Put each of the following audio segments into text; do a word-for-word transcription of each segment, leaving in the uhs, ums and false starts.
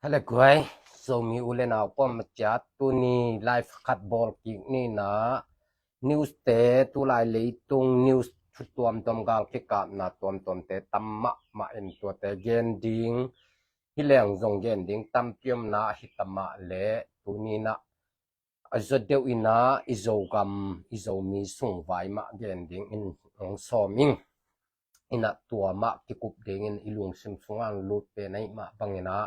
Hale guai, Zomi u le nau kuamah ciat tuni live khat bawl kik ni na. News te, tulai leitung news thu tuamtuam, gal kikapna tuamtuamte tam mahmah in tuate gen ding. Hi leng zong gen ding tampi om na, hi ta mah le tuni na a zaw deuh in a i Zogam, i Zomi sung vai mah gen ding in hong sawm ing. In a tua mah kikup dingin i lungsim sungah lut pen ahih mah bangin a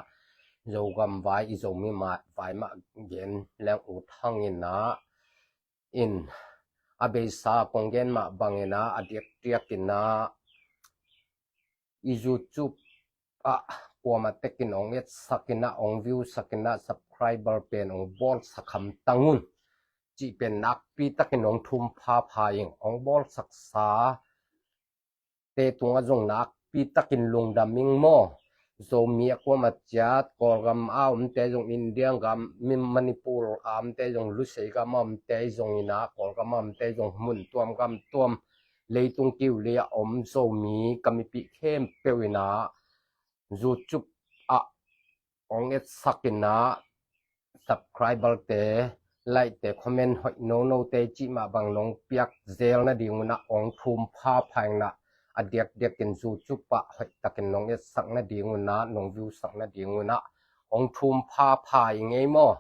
Zogam vai, i Zomi mah vai mah gen leng ut hang in a, in a beisa kong gen mah bangin a, a diakdiak in a i YouTube ah kuamah tekin hong etsak in a, hong view sak in a, subscriber pen hong bawlsak hamtang un cih pen nakpi takin hong thum phapha ing. Hong bawlsaksa te tungah zong nakpi takin lungdam ing maw. Zomi a kuamah ciat, Kawlgam a omte zong, India gam, Manipur a omte zong, Lusei gam a omte zong in a, Kawlgam a omte zong, mun tuam gam tuam, leitung kiu lei a om Zomi ka mipih khempeuh in a, YouTube ah hong etsak in a, subscriber te, like te, comment hoih nono te cih mah bang nong piak zel nading un a hong thum phapha ing na, a diakdiak in YouTube ah hoih takin nong etsak nading un a, nong view sak nading un a hong thum phapha ing ei maw.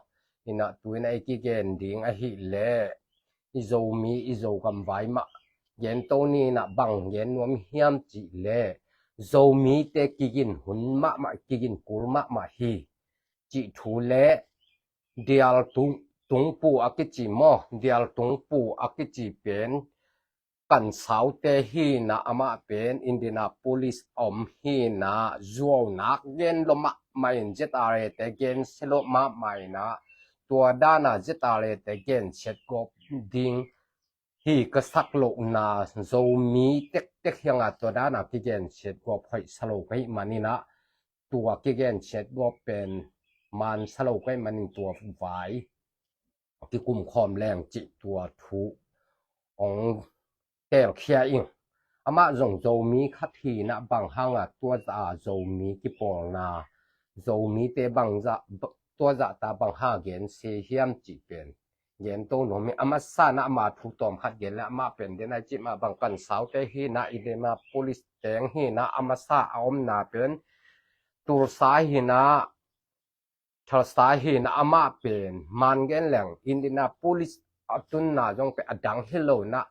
In a tu in a i kigen ding ahih leh, i Zomi, i Zogam vai mah gen to ni in a, bang gen nuam hiam cih leh, Zomite kigin hun mahmah, kigin kul mahmah hi cih thu le, Dial Tung, Tungpu a kici maw, Dial Tungpu a kici pen Kan Saute hi in a, amah pen Indianapolis a om hi in a, zuau nak gen lua mahmah in, Z R A te gensia lua mahmah in a, tua dan a Z R A te gensiat gawp ding hi ka sak lohna, Zomi tektek hi hang a tua dan a kigensiat gawp hoihsa lo ka hih manin a, tua kigensiat gawp pen mansa lo ka hih manin tua vai kikum khawm leng cih tua thu hong telkhia ing. Amah zong Zomi khat hi in a, bang hang a tua zah a Zomi kipawlna, Zomite bang zah, tua zah ta bang hang a gensia hiam cih pen gen to nuam hi. A masa in a ama thu tawm khat gen le, amah pen den a i cih mah bang Kan Saute hi in a, Indianapolis teng hi in a, a masa a omna pen Tulsa hi in a, Tulsa hi in a, amah pen man gen leng Indianapolis a tunna zong pen a dang hi lo in a,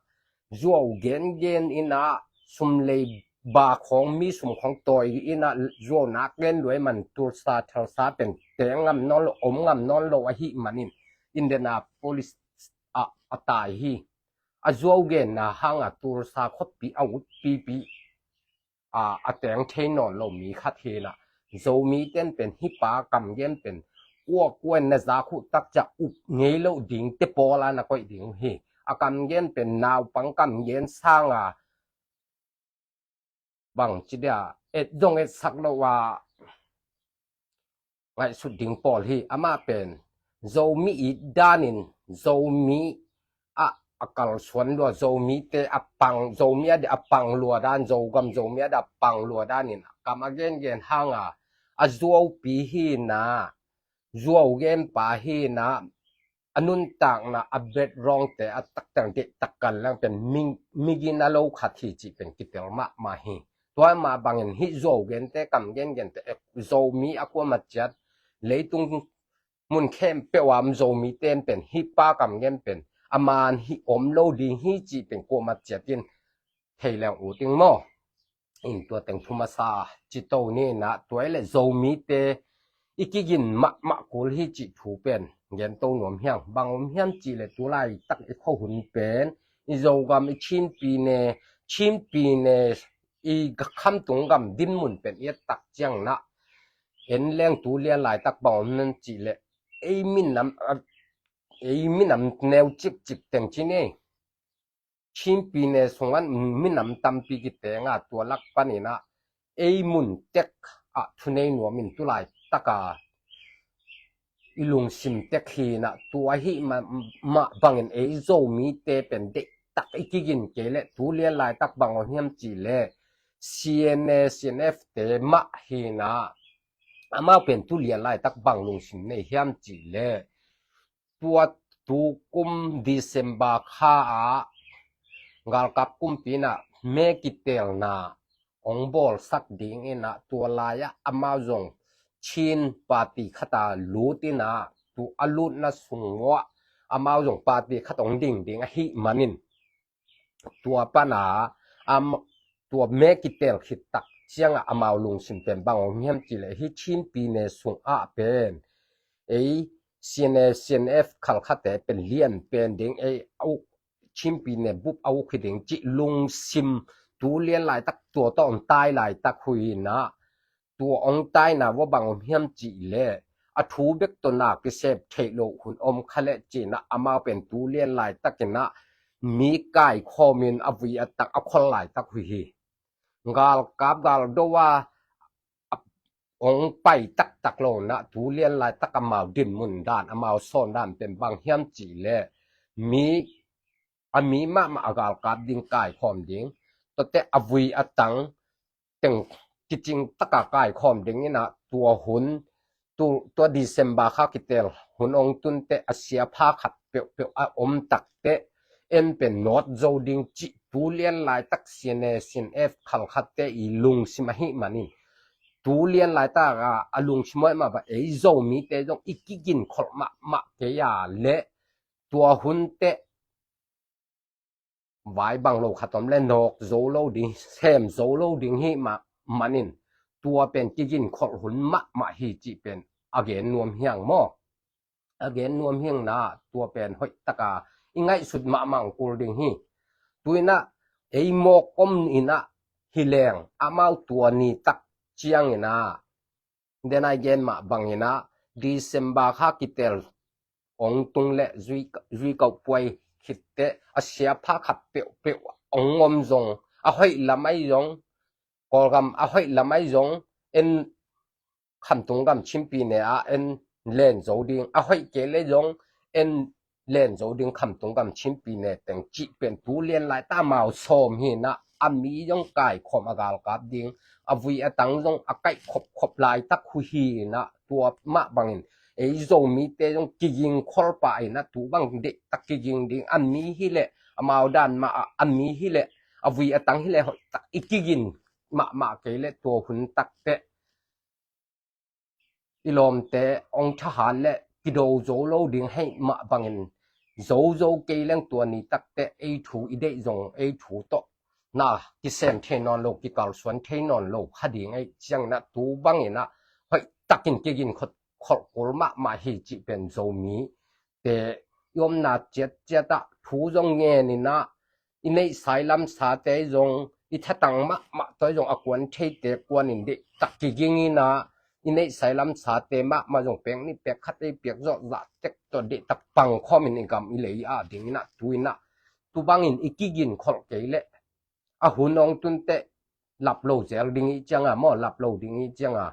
zuau gengen in a, sum lei ba khawng, mi sum khawng tawi in a, zuau nak gen lua ahih man Tulsa, Tulsa pen teng ngam nawn lo, om ngam nawn lo ahih manin Indianapolis ah a tai hi. A zuau genna hang a Tulsa khuapi a utpipi a, a teng thei nawn lo mi khat hi in a, Zomite in pen hih pa kam gen pen kuakua in na zak uh tak ciang up ngei loh ding te pawl a na koih ding uh hi. A kam gen pen naupang kam gen sang a, bang ci dia, et zong etsak lo a, ngaihsut ding pawl hi. Amah pen Zomi it danin, Zomi ah a kalsuan lua, Zomite a pang, Zomi a di a pang lua dan, Zogam Zomi a di a pang lua danin kam a gengen hang a, a zuaupi hi in a, zuau genpa hi in a, a nuntakna, a background te a taktak deihtak kan leng pen mi, migina lo khat hi cih pen kitel mahmah hi. Tua mah bangin hih zuau gente, kam gengente, eh, Zomi a kuamah ciat leitung mun khempeuh a om Zomite in pen hih pa kam gen pen a man hi om lo ding hi cih pen kuamah ciat in thei leng ut ing maw. In tua teng thu masa ci to ni in a, tua i le Zomite i kigin mahmah kul hi cih thu pen gen to nuam hi hang. Bang om hiam cih le tulai tak i khuahun pen, i Zogam, i Chin Pyine, Chin Pyine, i khamtung gam dinmun pen i et tak ciang in a, en leng tu lian laitak bang om hiam cih le, ei minam, ei minam neu cikcik teng ci ni. Chin Pyine sungah minam tampi kiteng a, tua lak panin a ei mun tek ah thunei nuam in tulai tak a i lungsim tek hi in a, tua ahih mah, mah bangin ei Zomite pen deihtak i kigin kei le tu lian laitak bang om hiam cih le C N A, C N F te mah hi in a, amau pen tu lian laitak bang lungsim nei hiam cih leh, tua tukum December kha ah galkap kumpi in ah me kitelna hong bawlsak ding in ah, tua lai-ah amau zong Chin party khat ah lut in ah, tu a lutna sung uah amau zong party khat hong ding ding ahih manin, tua pan ah, am, tua me kitel khit tak ciangah amau lungsim pen bang hong hiam cih leh, hih Chin pyine sungah pen ei C N A, C N F khalkhate pen lian pen ding, ei a uk, Chin pyine bup a uk hi ding cih lungsim tu lian laitak tua tawh hong tai laitak uh hi in ah, tua hong taina uah bang om hiam cih leh, a thu bek tawh na kisep theih loh hun om kha leh ci in ah, amau pen tu lian laitak in ah mi kaikhawm in a vui a tang a khol laitak uh hi. Galkap galdo a hong pai taktak lo in ah, tu lian laitak amau dinmun dan, amau sawn dan pen bang hiam cih leh, mi, a mi mahmah a galkap ding, kaikhawm ding, tuate a vui a tang teng kicing taka kaikhawm ding in ah, tua hun, tu, tua December kha kitel hun hong tun teh a sia pha khat peuhpeuh a om tak teh, en pen nawt zo ding cih tu lian laitak C N A, C N F khalkhate i lungsim ahih manin, tu lian laitak a, a lungsim hoih mah bang ei Zomite zong i kigin kholh mahmah kei a leh, tua hun teh vai bang lo khat om leh nawk zo lo ding, sem zo lo ding hi mah manin, tua pen kigin kholh hun mahmah hi cih pen a gen nuam hiang maw. A gen nuam hiang in ah, tua pen hoih taka i ngaihsut mahmah kul ding hi. Tu in ah ei mawk om in ah hi leng, amau tua ni tak ciang in ah, den a i gen mah bang in ah, December kha kitel hong tung leh zui, zui kauh puai khit teh a sia pha khat peuhpeuh hong om zong, a hoih lam ahi zong, Kawlgam a hoih lam ahi zong, en Khamtung gam Chin pyine ah en len zo ding, a hoih kei leh zong en len zo ding Khamtung gam Chin pyine teng cih pen tu lian laitak amau sawm hi in ah, a mi zong kaikhawm a galkap ding, a vui a tang zong a kaih khopkhop laitak uh hi in ah, tua mah bangin ei Zomite zong kiging kholpa in ah, tu bang deihtak kiging ding, a mi hi leh amau dan mah ah, a mi hi leh a vui a tang hi leh hoihtak i kigin mahmah kei leh, tua hun tak teh i lawmte hong thahat leh kido zo lo ding hi mah bangin, zo zo kei leng tua ni tak teh ei thu i deih zong ei thu tawh na kisem thei nawn lo, kikalsuan thei nawn lo kha ding ahih ciangin ah, tu bangin ah hoihtakin kigin kholh, kholh kul mahmah hi cih pen Zomite i omna ciatciat ah thu zong ngen in ah, i neihsa i lamsate zong, i thatang mahmah tawh zong a kuan theite kuan in deihtak kiging in ah, i neihsa i lamsate mahmah zong pek nih pek khat ei piak zawh zah tek tawh deihtak pang khawm in i gam i lei a ding in ah, tu in ah tu bangin i kigin kholh kei leh, a hun hong tun teh lap lo zel ding i ciang a maw, lap lo ding i ciang a,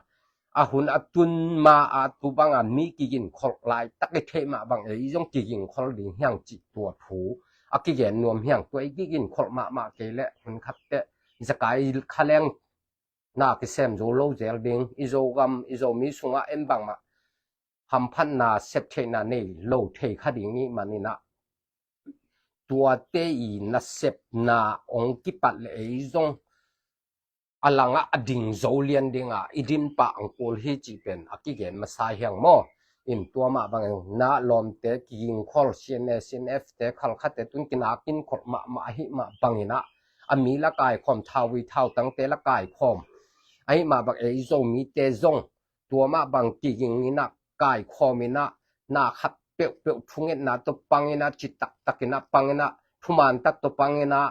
a hun a tun ma a tu bang a mi kigin kholh laitak i theih mah bang ei zong kigin kholh ding hiang cih tua thu a kigen nuam hiang. Tua i kigin kholh mahmah kei leh hun khat teh zekai kha leng na kisem zo lo zel ding, i Zogam i Zomi sungah en bangmah hamphatna sep theihna nei lo thei kha ding i hih manin ah, tuate i nasepna hong kipat leh ei zong a langah a ding zo lian ding a i din pah ang kul hi cih pen a kigen masa hiang maw. In tua mah bangin ah lawmte kiging kholh, C N A, C N F te khalkhate tun kinakin kholh mahmah ahih mah bangin ah, a mi la kaikhawm, thauvui thautangte la kaikhawm ahih mah bang ei Zomite zong tua mah bang kiging in ah, kaikhawm in ah, na khat peuhpeuh thungetna tawh pang in ah, citaktak in ah pang in ah, thuman tak tawh pang in ah,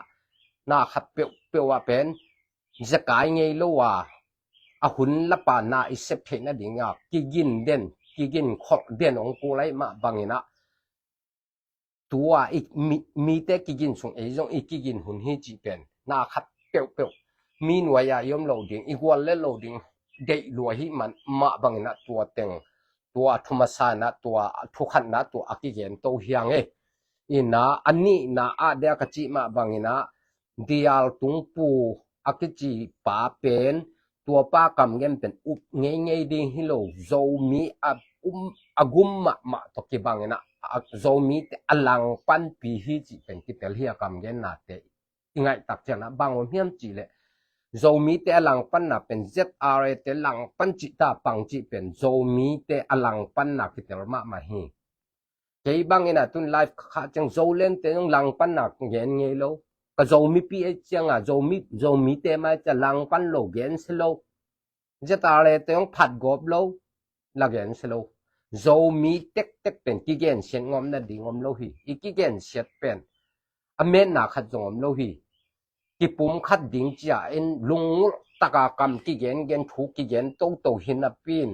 na khat peuhpeuh ah pen zekai ngei lo a, a hun lapa na i sep theih nading a kigin den, kigin kholh den hong kul ahih mah bangin ah, tua i mi, mite kigin sung ei zong i kigin hun hi cih pen na khat peuhpeuh, mi nuai a i om lo ding, i gual le lo ding deih lua hi mah bangin ah, tua teng, tua a thu masa in ah, tua a thu khatna, tua a kigen to hiang e. In ah a nihna ah dia ka cih mah bangin ah, Dial Tung Pu a kici pa pen Tua pa kamgen pen up ngeingei ding hi lo, Zomi a, um, a gum mahmah tawh kibangin ah, a, Zomite a langpanpi hi cih pen kitel hi a kamgennate i ngaihtak ciangin ah bang om hiam cih leh Zomite a langpanna pen Z R A te langpan cih ta pang cih pen Zomite a langpanna kitel mahmah hi. Kei bangin ah tun live ka khah ciang Zoland te zong langpanna gen ngei lo. Ka Zomi P H ciang ah Zomi, Zomite mai ciang langpan lo gen si lo. Z R A te zong phat gawp lo, la gen si lo. Zomi tektek pen kigensiat ngawm nading om lo hi. I kigensiat pen a metna khat zong om lo hi. Kipumkhat ding cia in lungngulh taka kam kigengen thu kigen toto hi napi in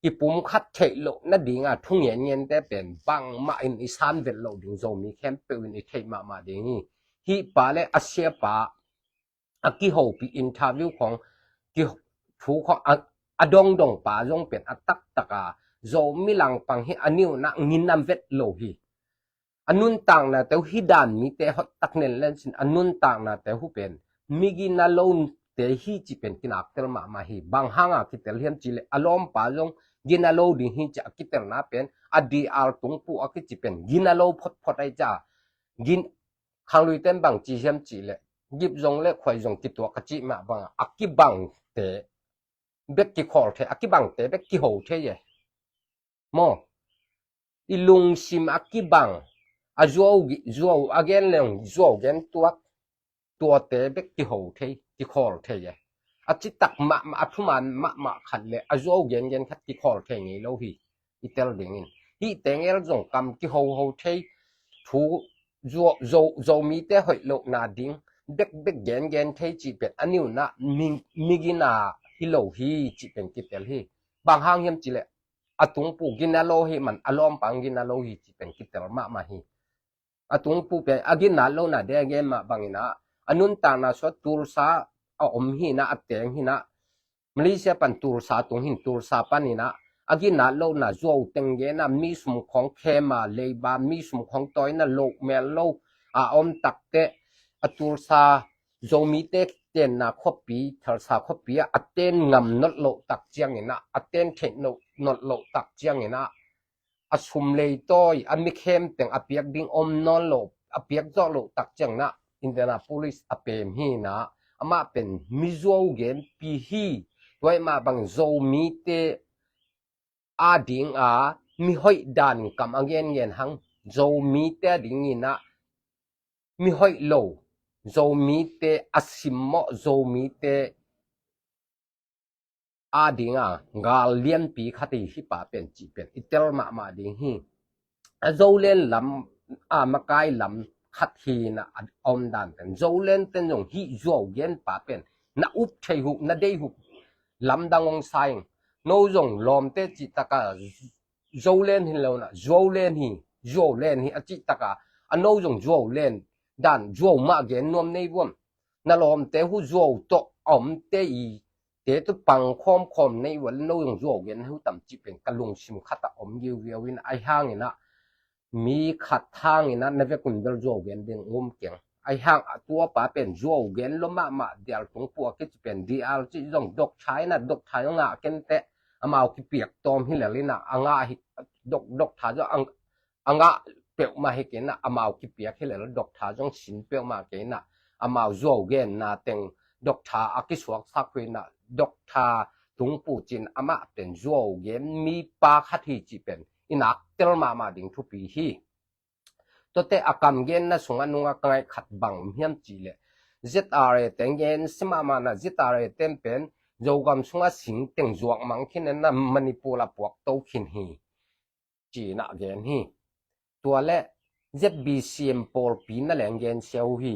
kipumkhat theih loh nadinga thu ngengente pen bangmah in i san vet loh ding Zomi khempeuh in i theih mahmah ding hi. Hih pa le a siapa a kihopih interview khong ki, thu khong a, a dongdong pa zong pen a taktaka Zomi langpang hi a niuna nginam vet lo hi. A nuntaknate uh hi dan mite hottak nen lensin a nuntaknate uh pen mi gina lote hi ci pen kinaktel mahmah hi. Bang hanga kitel hiam ci le a lawmpa zong gina lo ding hi ci a kitelna pen a D R tungpu a kici pen gina lo photphot ai ca gin khangluiten bang ci hiam ci le gip zong le khuai zong kituak a cih mah banga a kibangte bek kikhawl thei, a kibangte bek kiho thei e. Maw, i lungsim a kibang a zuau, zuau a gen leng zuau gen tuak tuate bek kiho thei, kikhawl thei e. A citak mahmah a thuman mahmah khat le a zuau gengen khat kikhawl thei ngei lo hi. I tel dingin hih tengel zong kam kihoho thei thu Zo, Zo, Zomite hoih lohna ding bekbek gengen thei cih pen a niuna mi, migina hi lo hi cih pen kitel hi. Bang hang hiam ci le a tungpu gina lo hi man a lawmpa gina lo hi cih pen kitel mahmah hi. A tungpu pen a ginat lohna degen mah bangin ah a nuntakna suah Tulsa a om hi na a teng hi na Malaysia pan Tulsa tung hin Tulsa pan in ah a ginat lohna zuau teng gen a mi sum khong khema leiba mi sum khong tawina loh mel lo a om takte a Tulsa Zomite tenna khuapi Tulsa khuapi ah a ten ngam not loh tak ciangin ah a ten theih not loh tak ciangin ah a sum leitawi a mi khemteng a piak ding om nawn lo a piak zawh loh tak ciangin ah Indianapolis a pem hi na amah pen mi zuau genpi hi. Tuai mah bang Zomite a ding a mi hoih dan kam a gengen hang Zomite a dingin ah mi hoih lo Zomite a simmawh Zomite a dinga gal lianpi khat hi hi pa pen ci pen i tel mahmah ding hi. A Zoland lam a makai lam khat hi na a om dan pen Zoland ten zong hi zuau gen pa pen na up thei huh na dei huh lamdang ong saing no zong lawmte ci taka Zoland hin lo na Zoland hi Zoland hi a ci taka a no zong Zoland dan zuau mah gen nuam nei vuam na lawmte hu zuau tawh a omte i te tu pang khawmkhawm nei ua le no zong zuau gen hu tam ci pen ka lungsim khat a om giugiau in ai hangin ah mi khat hangin ah na vekun bel zuau gen ding um keng ai hang a tua pa pen zuau gen lo mahmah dial tung pua kici pen dial ci zong dok thaina dok thai ngah kente amau kipiak tawm hi lel in ah a ngah hi dok dok tha zong a ngah peuhmah hi kei in ah amau kipiak hi lel dok tha zong sin peuhmah kei in ah amau zuau genna teng dok tha a kisuaksak hui in ah dok tha tungpu cin amah pen zuau gen mi pa khat hi ci pen i nak tel mahmah ding thupi hi. Tuate a kam genna sungah nungah ka ngaih khat bang um hiam ci le Z R A te gen si mahmah na Z R A ten pen Zogam sungah sing teng zuak mang khin na Manipur a puak to khin hi. Cina gen hi. Tua le Z B C M pawlpi na leng gen siau hi.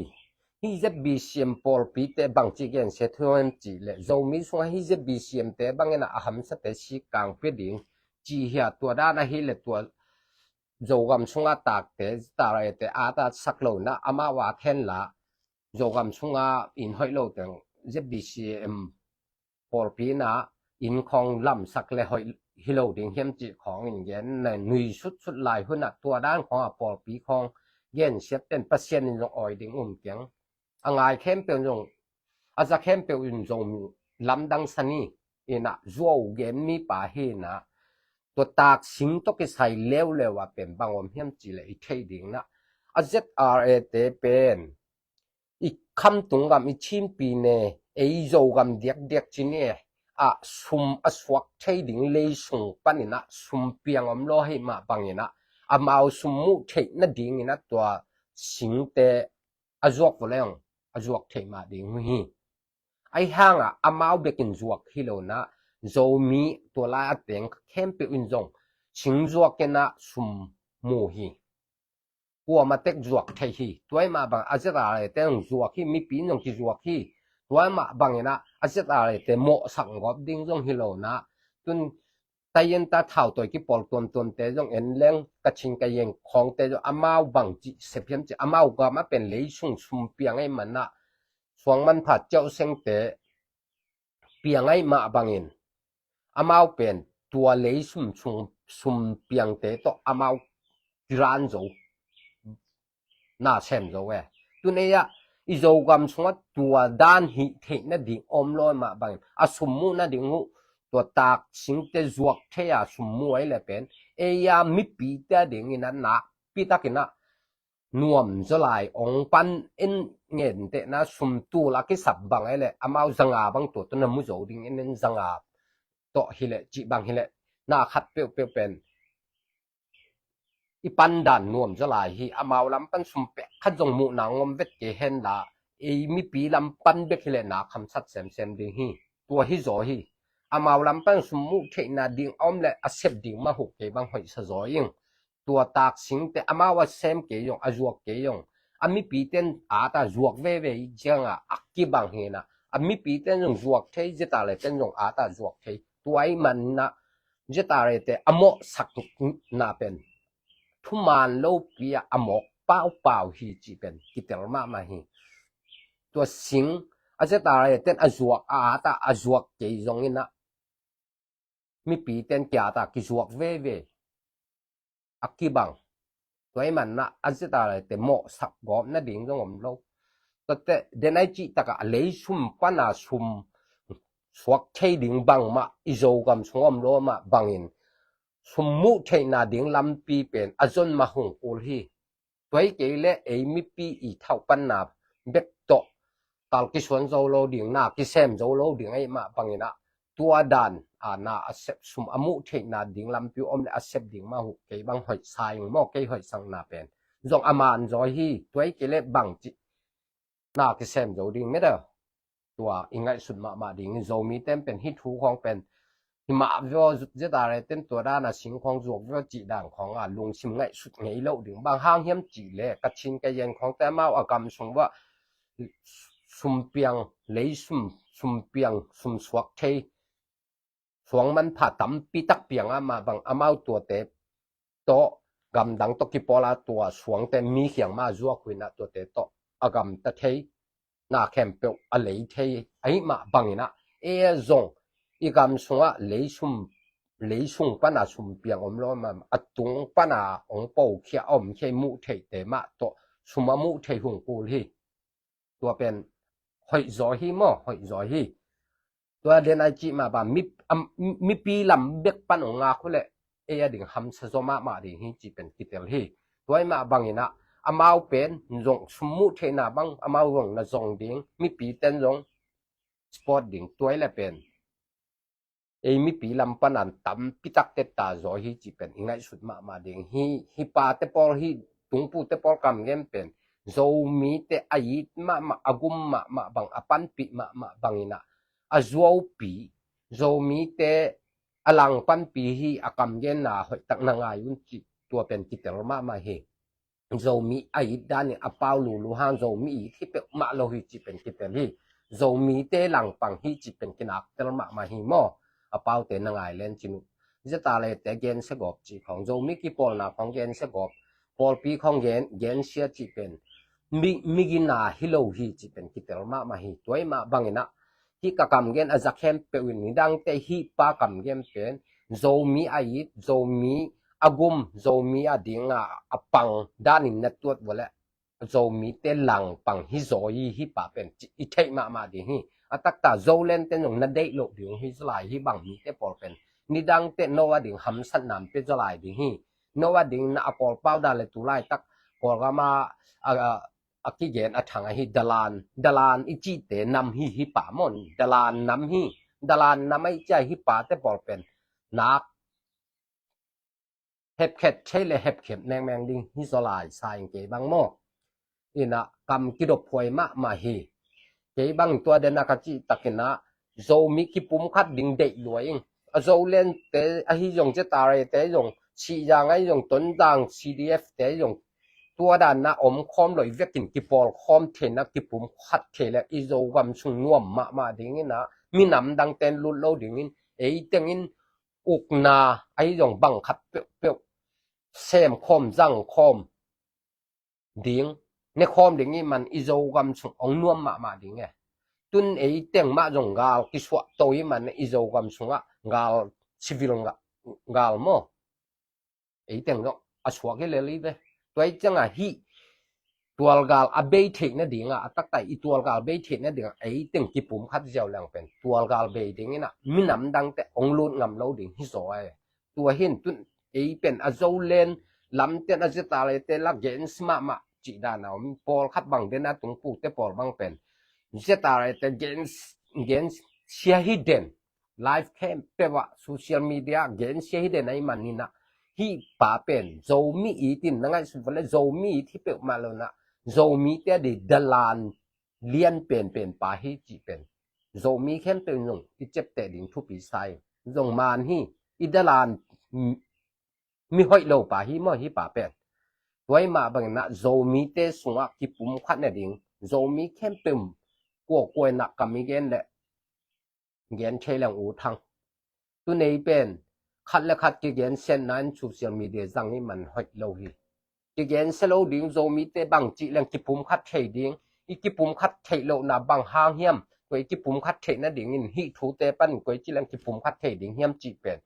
Hi Z B C M pawlpi te bangci gen sia thuan ci le Zomi sungah hi Z B C M te bangin a hamsa te si kang pe ding ci hia tua dan ahi le tua Zogam sungah takte Z R A te a ta sak lo na amah wa khen la Zogam sungah in hoih lo teng Z B C M pawlpi na in khong lamsak le hoih hi lo ding hiam cih khong in gen na nui sutsut lai hunah tua dan khong a pawlpi khong gen siat ten Pasian in zong awi ding um keng. A ngai khempeuh zong a za khempeuh in zong lamdang sani inah zuau gen mipa hinah tua taksing tawh kisai leuleu ah pen bang om hiam cih leh i theih ding inah a Z R A te pen i khamtung gam i Chin pi ne ei Zogam diakdiak ci ni ah sum a suak thei ding leisung paninah sum piang om lo hei mah banginah amau sum muh theih nadinginah tua singte a zuak vua leng a zuak theih mah ding uh hi. Ahi hangah amau bekin zuak hi lonah Zomi tua lai a teng khempeuh in zong sing zuak inah sum mu hi. Kuamatek zuak thei hi. Tuai mah bang a Z R A te zong zuak hi, mipi in zong kizuak hi. Tuai mah banginah a Z R A te mawhsak gawp ding zong hi lonah tun taiyenta thautawi kipawl tuamtuamte zong en leng Kachin Kayin khawngte zong amau bang cih sep hiam cih amau gam a pen leisung sum piang ei manah suang manpha ciauh sengte piang ei mah bangin amau pen tua leisum sum piangte tawh amau kiran zo na sem zo e. Tun ei ah i Zogam sungah tua dan hih theih nading om lo mah bangin a sum muh nading uh tua taksingte zuak thei a sum muh ei le pen ei a mipite a dingin a nakpitakinah nuam zaw lai ong pan in ngentehna sum tul a kisap bang ei le amau zanga bang tua tawh na mu zo ding in in zanga tawh hileh cih bang hileh na khat peuhpeuh pen i pandan nuam zaw lai hi. Amau lam pan sum pek khat zong muhna ngom vet kei henla ei mipi lam pan bek hileh na khamsat semsem ding hi. Tua hi zaw hi. Amau lam pan sum muh theihna ding a om le a sep ding mah huh kei bang hoihsa zaw ing. Tua taksingte amau a sem kei zong a zuak kei zong a mipite in ata zuak veve i ciangah a kibang hinah a mipite in zong zuak thei, Z R A te in zong ata zuak thei. Tua i manah Z R A te a mawhsakna pen thuman lopi ah a mawk paupau hi cih pen kitel mahmah hi. Tua sing a Z R A te in a zuak a ata a zuak kei zonginah mipite in kiata kizuak veve a kibang. Tua i manah a Z R A te mawhsak gawp nading zong om lo. Tuate den ai cih takah a leisum pana sum suak thei ding bangmah i Zogam sung om lo mah bangin sum muh theihna ding lampi pen a zon mah hong kul hi. Tua hi kei le ei mipi i thauh panna bek tawh kal kisuan zo lo ding, na kisem zo lo ding ei mah banginah tua dan a na a sep sum a muh theihna ding lampi om le a sep ding mah huh kei bang hoihsa ing maw, kei hoihsakna pen zong a man zaw hi. Tua hi kei le bang cih na kisem zo ding meda tua i ngaihsut mahmah ding. Zomite in pen hih thu khawng pen himah vio Z R A te in tua dana sing khawng zuak vio cih dan khawng a lungsim ngaihsut ngei loh ding. Bang hang hiam cih le Kachin Kayin khawngte amau a gam sung vua sum piang, leisum sum piang, sum suak thei suang manpha tampi tak piang ah mah bang amau tuate tawh gamdang tawh kipawl a tua suangte mi khiang mah zuak huinah tuate tawh a gamta thei na khempeuh a lei thei ahi mah banginah ei zong i gam sungah leisum, leisung pana sum piang om lo mah a tung pana ong pokhia a om khei muh theihte mah tawh sum a muh thei hong kul hi. Tua pen hoih zaw hi maw, hoih zaw hi. Tua den ai cih mah bang mi, am, mipi lam bek pan ong ngak uh leh ei a ding hamsa zaw mahmah ding hi cih pen kitel hi. Tua i mah banginah amau pen zong sum muh theihna bang amau zong na zong ding, mipi ten zong sport ding. Tua i le pen ei mipi lam panan tampi tak tetta zaw hi cih pen i ngaihsut mahmah ding hi. Hih pate pawl, hih tungpute pawl kam gen pen Zomite a it mahmah, a gum mahmah bang, a panpih mahmah banginah a zuaupi Zomite a langpanpi hi. A kam genna hoihtak na ngai un cih tua pen kitel mahmah hi. Zomi a it danin a pau lulu hang Zomi it hi peuhmah lo hi cih pen kitel hi. Zomite langpang hi cih pen kinaktel mahmah hi maw? A paute na ngai len cin uh. Zetale te gensia gawp cih khawng, Zomi kipawlna khawng gensia gawp, pawlpi khawng gen, gensia cih pen mi, migina hi lo hi cih pen kitel mahmah hi. Tua i mah banginah hih ka kam gen a za khempeuh in nidangte hih pa kam gen pen Zomi a it, Zomi a gum, Zomi a dinga a pang danin na tuat vua leh Zomite langpang hi zaw hi, hih pa pen cih i theih mahmah ding hi. A taktak Zoland ten zong na deih loh ding hi zaw lai hi bang mite pawl pen. Nidang teh no a ding hamsat nam pe zaw lai ding hi. No a ding na a Kawlpau dan le tu laitak Kawlgam a, a, a kigen a thang ahi dalan, dalan i cihte nam hi hi pa maw, dalan nam hi, dalan nam a i cih a hi pate pawl pen. Nak hepkhet thei le hepkhet mengmeng ding hi zaw lai sa ing kei bang maw. Ina kam kidop huai mahmah hi. Kei bang tua den a ka cih takin a Zomi kipumkhat ding deih lua ing. A Zoland te ahi zong, ZRA te zong, Sihzang ahi zong, Tonzang CDF te zong, tua dan a om khawm lo i vekin kipawl khawm thei na kipumkhat thei le i Zogam sung nuam mahmah dingin a minam dang ten lut lo dingin ei tengin ukna ahi zong bang khat peuhpeuh sem khawm, zang khawm ding, ne khawm ding i man i Zogam sung ong nuam mahmah ding e. Tun ei teng mah zong gal kisuah to i man i Zogam sungah gal, civil nga-, gal maw. Ei teng zong a suak hi lel i ve. Tua i ciangah hih tualgal a bei theih nadingah, a taktak i tualgal bei theih nadingah ei teng kipumkhat ziau leng pen tualgal bei dingin a minam dangte ong lut ngam lo ding hi zaw e. Tua hin tun ei pen a Zoland lamten a ZRA te la gens mahmah cih dan a om, pawlkhat bang den a tungpute pawl bang pen ZRA te gens, gensia hi den, live khempeuh ah social media gensia hi den a i manin a hih pa pen Zomi it in na ngaihsut vale, Zomi it hi peuhmah lo na, Zomite a di dalan lian penpen pa hi cih pen Zomi khempeuh in zong i ciapteh ding thupi sa ing. Zong man hi, i dalan mi hoih lo pa hi maw hih pa pen. Tua i mah bangin a Zomite sungah kipumkhat nading, Zomi khempeuh kuakua in a kam i gen le gen thei leng U Thang. Tun ei pen khat le khat kigensiatna in social media zang i man hoih lo hi. Kigensia lo ding, Zomite bang cih leng kipumkhat thei ding, i kipumkhat theih lohna bang hang hiam, koi kipumkhat theih nadingin hih thute pan koi cih leng kipumkhat thei ding hiam cih pen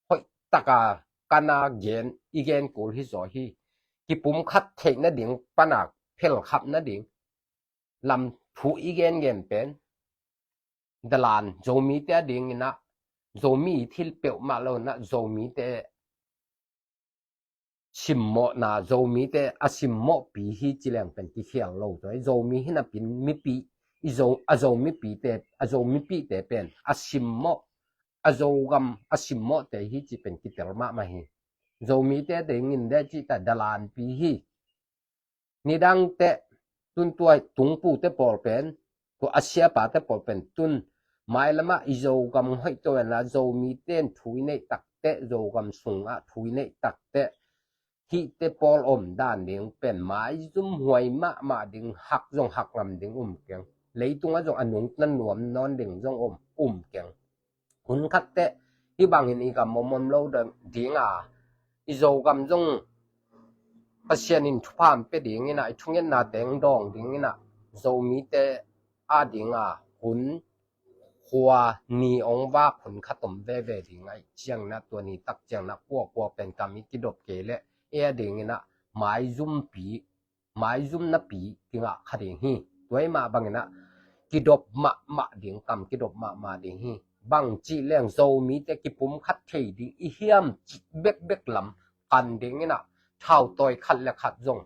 hoih taka kana gen, i gen kul hi zaw hi. Kipumkhat theih nading pana phelkhap nading lam thu i gengen pen dalan Zomite a dingin a, Zomi thil peuhmah lo na, Zomite simmawhna, Zomite a simmawhpi hi ci leng pen kikhial lo zaw hi. Zomi hi napin mipi, i Zo, a Zomipite, a Zomipite pen a simmawh, a Zogam a simmawhte hi ci pen kitel mahmah hi. Zomite dingin de cih ta dalanpi hi. Nidangte tun tua tungpute pawl pen, tua a siapate pawl pen tun mailamah i Zogam hoih to en la, Zomite in thu i neih takte, Zogam sungah thu i neih takte, hihte pawl om dan ding pen maizum huai mahmah ding, hak zong hak ngam ding um keng. Leitungah zong a nungta nuam nawn ding zong om, um keng. Hun khatte hih bangin i gam om om lo ding a, i Zogam zong Pasian in thupha pia dingin a, i thungetna teng dawng dingin a, Zomite a ding a hun khua ni ong vak hun khat om veve ding a, i ciangin a tua ni tak ciangin a kuakua pen kam i kidop kei leh e a dingin a maizumpi, maizumnapi kingah kha ding hi. Tua i mah bangin a kidop mahmah ding, kam kidop mahmah ding hi. Bang cih leng Zomite kipumkhat thei ding i hiam cih bekbek lam kan dingin a thautawi khat le khat zong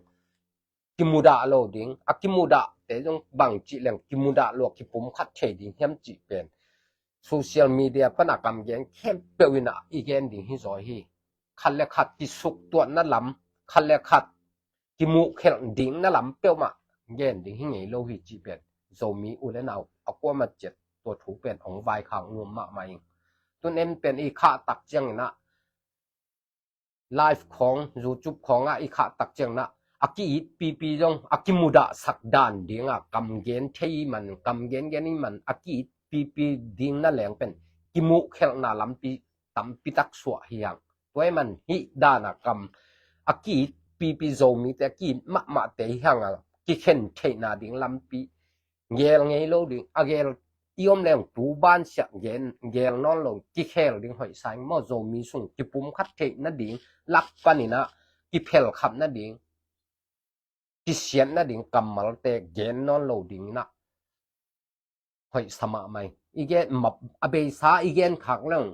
kimudah lo ding, a kimudahte zong bang cih leng kimudah lo a kipumkhat thei ding hiam cih pen social media pana kam gen khempeuh in a i gen ding hi zaw hi. Khat le khat kisuktuahna lam, khat le khat kimuhkhelh dingna lam peuhmah gen ding hi ngei lo hi cih pen Zomi u le nau a kuamah ciat tua thu pen ong vaikhak nuam mahmah ing. Tun en pen i khah tak ciangin a live khawng, YouTube khawngah i khah tak ciangin a a ki-it pipi zong a kimudahsak dan dingah kam gen thei i man, kam gengen i man, a ki-it pipi ding na leng pen kimuhkhelhna lampi tampi tak suah hi hang. Tua i man hih dana kam a ki-it pipi Zomite, a ki-it mahmahte hi hang a kikhen theihna ding lampi gel ngei lo ding, a gel i om leng tu bansiah gen, gel nawn lo, kikhel ding hoih sa ing maw. Zomi sung kipumkhat theih nading lak panin a kiphelkhap nading, kisiat nading kammalte gen nawn lo dingin a hoih sa mahmah hi. I gen mah a beisa i gen khak leng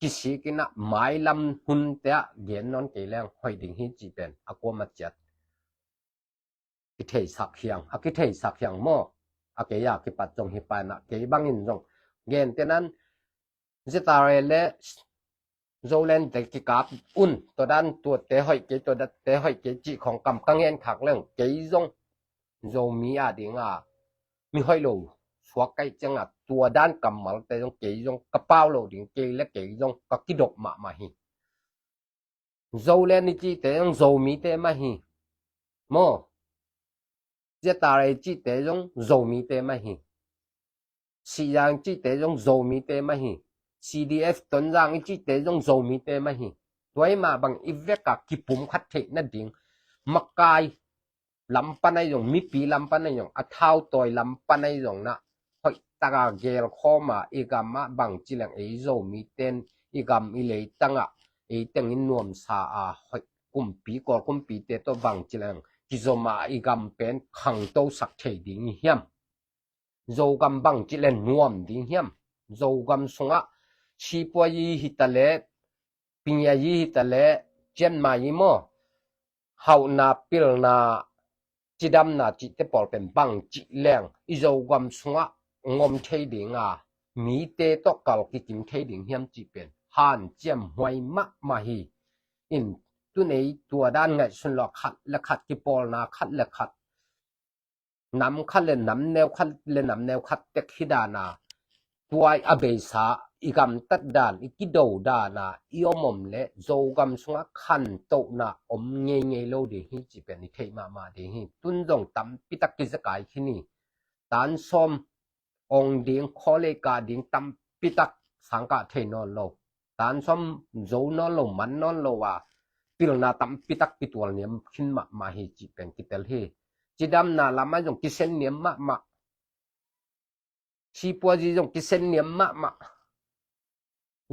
kisik in ah mailam hunte ah gen nawn kei leng hoih ding hi cih pen a kuama ciat kitheisak hiang, a kitheisak hiang maw. A kei a kipat zong hi pa in ah kei bangin zong gentehna-in ZRA le Zolandte kikap un, tua dan tuate hoih kei, tua dante hoih kei cih khawng kam ka ngen khak leng kei zong Zomi a ding a mi hoih lo suak ka hih ciang a tua dan kammalte zong kei zong ka pau lo ding, kei le kei zong ka kidop mahmah hi. Zoland i cihte zong Zomite mah hi. Maw, ZRA i cihte zong Zomite mah hi. Sihzang i cihte zong Zomite mah hi. CDF Tonzang i cihte zong Zomite mah hi. Tua ahih mah bang i vek a kipumkhat theih nading, makai lam pan ahi zong, mipi lam pan ahi zong, a thautawi lam pan ahi zong na hoih tak a gelkhawm a, i gam ah bangci leng ei Zomite'n i gam i leitang ah ei teng in nuamsa a, hoih kumpi, Kawl kumpite tawh bangci leng kizom a, i gam pen khangtosak thei ding i hiam? Zogam bangci leng nuam ding hiam? Zogam sungah sipuazi hi ta leh, pingiazi hi ta leh, cianmazi maw, hauhna, pilna, cidamna cihte pawl pen bangci leng i Zogam sungah ngom thei ding a, mite tawh kal kikim thei ding hiam cih pen hanciam huai mahmah hi. In, tun ei tua dan ngaihsun lo, khat le khat kipawlna, khat le khat nam khat le nam neu, khat le nam neu khat tek hi dan a, tua a beisa i gamtat dan, i kido dan a i om om leh Zogam sungah khantohna om ngeingei lo ding hi cih pen i theih mahmah ding hi. Tun zong tampi tak kizakai khin hi. Tan sawm ong ding, khawlei kah ding tampi tak sang kah thei nawn lo, tan sawm zo nawn lo, man nawn lo a, pilna tampi tak kitual niam khin mahmah hi cih pen kitel hi. Cidamna lam ah zong kisen niam mahmah, sipuazi zong kisen niam mahmah.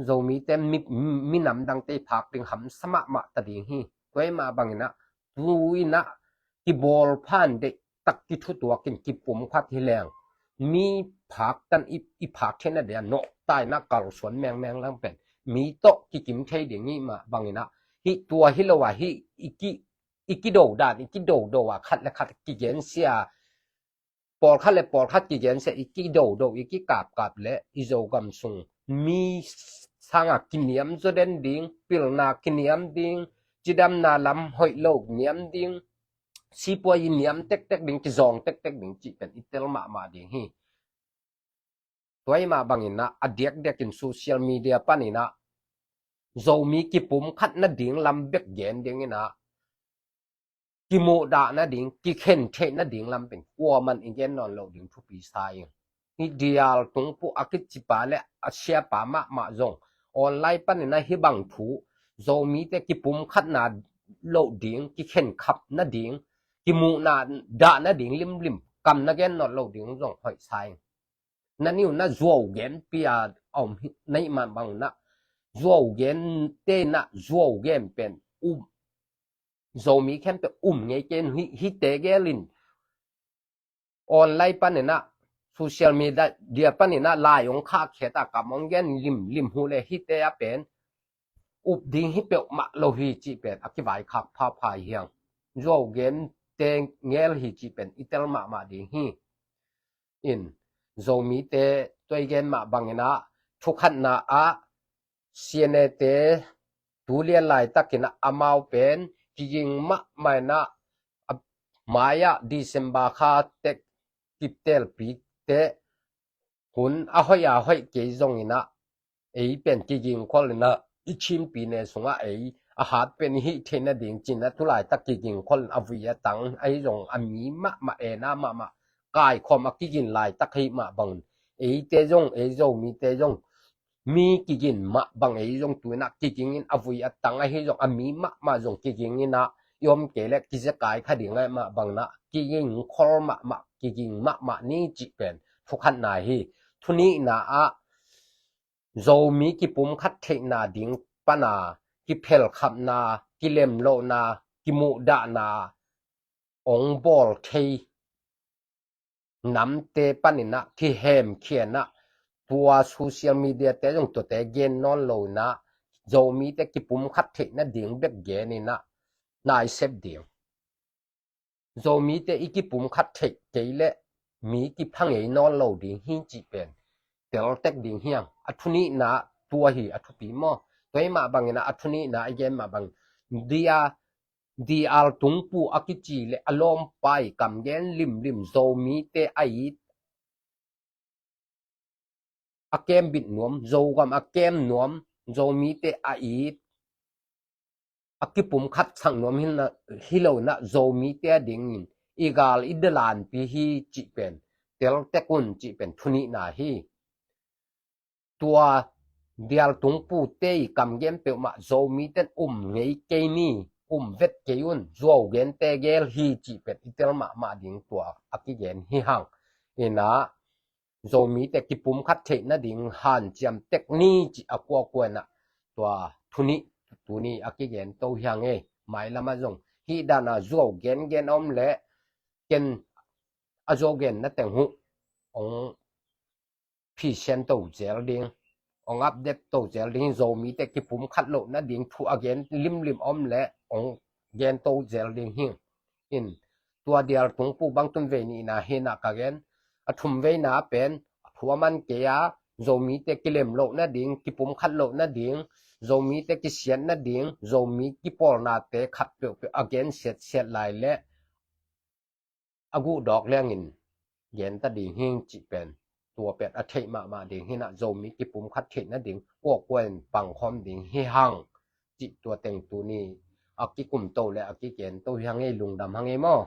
Zomite mi, minam dangte i phak ding hamsa mahmah ta ding hi. Tua ahih mah bangin ah, tu in ah kibawl phan deih tak kithutuak in kipumkhat hi leng, mi phak tan i, i phak theihna ding a nawhta in ah kalsuan mengmeng lang pen mi tawh kikim thei ding i hih mah bangin ah, hih tua hi lo a, hih i ki, i kido dan, i kidodo a, khat le khat kigensia, pawlkhat le pawlkhat kigensia, i kidodo, i kikapkap leh i Zogam sung mi sang a kiniam zaw den ding, pilna kiniam ding, cidamna lam hoih lo niam ding, sipuazi niam tektek ding, kizawng tektek ding cih pen i tel mahmah ding hi. Tua ahih mah bangin ah, a diakdiakin social media panin ah Zomi kipumkhat nading lam bek gen dingin ah, kimuhdah nading, kikhen theih nading lam pen kuaman i gen nawn loh ding thupi sa ing. Hih dial tungpuh a kicipa le a siapa mahmah zong online panin ah hih bang thu, Zomite kipumkhatna loh ding, kikhenkhap nading, kimuhdah nading limlim kam na gen nawn loh ding zong hoih sa ing. Na niu na zuau gen pia a om hi, na hih mah bang na zuau gen te na zuau gen pen um, Zomi khempeuh um ngei kei hi, hihte gel in online panin ah, social media panin ah lai ong khahkhiat a, kam ong gen limlim uh leh hihte a pen up ding hi peuhmah lo hi cih pen a kivaikhak phapha hi hang. Zuau gen te ngel hi cih pen i tel mahmah ding hi. In, Zomite tua i gen mah bangin ah, thukhatna ah C N A te tu lian laitakin ah amau pen kiging mahmah in ah, a mai ah December kha tek kiptelpite hun a hoih a hoih kei zongin ah, ei pen kiging khol in ah, i Chin pyine sungah ei a hat pen i hih theih nading ci-in ah, tu laitak kiging khol in a vui a tang ahi zong, a mi mahmah, ena mahmah, kaikhawm a kigin laitak ahih mah bangin, eite zong, ei Zomite zong mi kigin mah bang ei zong tu in ah kiging in a vui a tang ahi zong, a mi mahmah zong kiging in ah, i om kei leh kizakai kha ding ahih mah bangin ah, kiging khol mahmah, kiging mahmah ni cih pen thukhatna hi. Thunihna ah, Zomi kipumkhat theihna ding pan a kiphelkhapna, kilemlohna, kimuhdahna ong bawl thei namte paninah kihemkhianah tua social media te zong tuate gen nawn loinah Zomite kipumkhat theih nading bek geninah naisep ding. Zomite i kipumkhat theih kei leh mi kiphangei nawn lo ding hi cih pen teltek ding hiang. A thunihna tua hi a thupi maw? Tua hi mah banginah a thunihna i gen mah bangin dia dial tungpu a kici le a lawmpa i kamgen limlim Zomite a it a kembit nuam, Zogam a kem nuam, Zomite a it a kipumkhat sak nuam hi loinah Zomite a dingin i gal i dalanpi hi cih pen teltek un cih pen thunihna hi. Tua dial tungpute i kamgen peuhmah Zomiten um ngei kei ni, um vet kei un, zuau gente gel hi cih pen i tel mahmah ding tua a kigen hi hang. Inah Zomite kipumkhat theih nading hanciam tek ni cih a kuakuanah tua thunih tuni a kigen to hiang ei. Mailamah zong hih dana zuau gengen a om leh ken a zuau genna teng huh ong phisian to zel ding, ong update to zel ding, Zomite kipumkhat loh nading thu a gen limlim om leh ong gen to zel ding hi. In tua dial tungpu bang tun vei nihna hinah ka gen. A thum veina pen a thu a man kei a, Zomite kilem loh nading, kipumkhat loh nading, Zomite kisiat nading, Zomi kipawlnate khat peuhpeuh a gen siatsiat lai leh a guhdawk liangin genta ding hing cih pen tua pen a theih mahmah ding hinah Zomi kipumkhat theih nading kuakuan pangkhawm ding hi hang cih tua teng tuni a kikum to le a kigen to hi hang ei, lungdam hang ei maw?